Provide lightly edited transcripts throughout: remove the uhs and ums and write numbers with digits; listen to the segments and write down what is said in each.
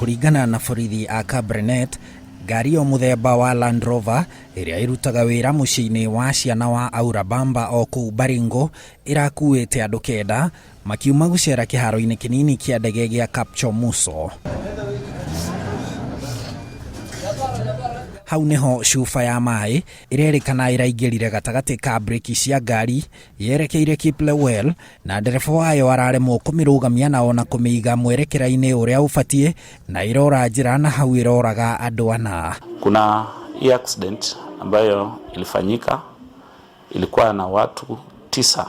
Kũringana na borithi a Kabarnet, ngari ĩyo mũthemba wa Land Rover ĩrĩa ĩrutaga wĩra mũciĩ-inĩ wa ciana wa Aurabamba o kũu Baringo ĩrakuĩte andũ 9 makiuma gũcera kĩharo-inĩ kĩnini kĩa ndege gĩa Kapchomuso. Hau nĩho cuba ya maĩ ĩrerĩkana ĩraingĩrire gatagatĩ ka breki cia ngari yerekeire Kiplewell na ndereba wayo araremwo kũmĩrũgamia na ona kũmĩiga mwerekera-inĩ ũrĩa ũbatiĩ na ĩrora njĩra na hau ĩroraga andũ 4. Kuna hii accident ambayo ilifanyika ilikuwa na watu 9.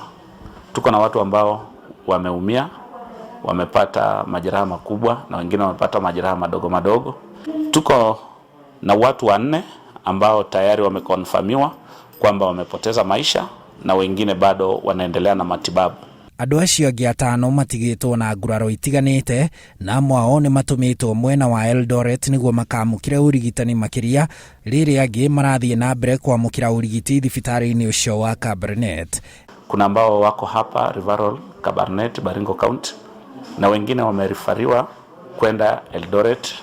Tuko na watu ambao wameumia, wamepata majeraha makubwa na wengine wamepata majeraha madogo madogo. Tuko na watu 4 ambao tayari wamekonfirmiwa kwamba wamepoteza maisha na wengine bado wanaendelea na matibabu. Andũ acio angĩ 5 matigĩtwo na nguraro itiganĩte na amwe ao nĩ matũmĩtwo mwena wa Eldoret nĩguo makamũkĩre ũrigitani makĩria, rĩrĩa angĩ marathiĩ na mbere kwamũkĩra ũrigiti thibitarĩ-inĩ ũcio wa Kabarnet. Kuna ambao wako hapa Referral Kabarnet, Baringo County, na wengine wamerifariwa kwenda Eldoret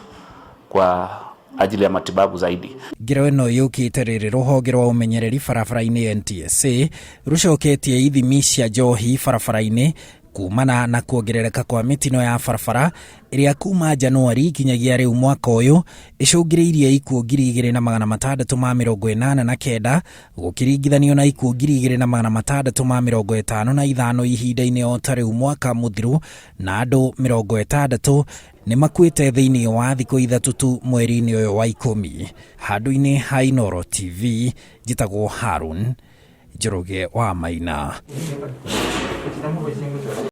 kwa ajili ya matibabu zaidi. Ngero ĩno yũkĩte rĩrĩ rũhonge rwa ũmenyereri barabara-inĩ NTSA rũcoketie ithimi cia njohi barabara-inĩ kumana na kuongerereka kwa mĩtino ya barabara ĩrĩa kuma Januari nginyagia rĩu mwaka ũyũ ĩcũngĩrĩirie ikuũ 2689 gũkĩringithanio na ikuũ 2655 ihinda-inĩ o ta rĩu mwaka mũthiru, na andũ 60 nĩ makuĩte thĩinĩ wa thikũ 3 tu mweri-inĩ ũyũ wa 10. Handũ-inĩ ha Inooro TV, njĩtagwo Harun Njoroge wa Maina.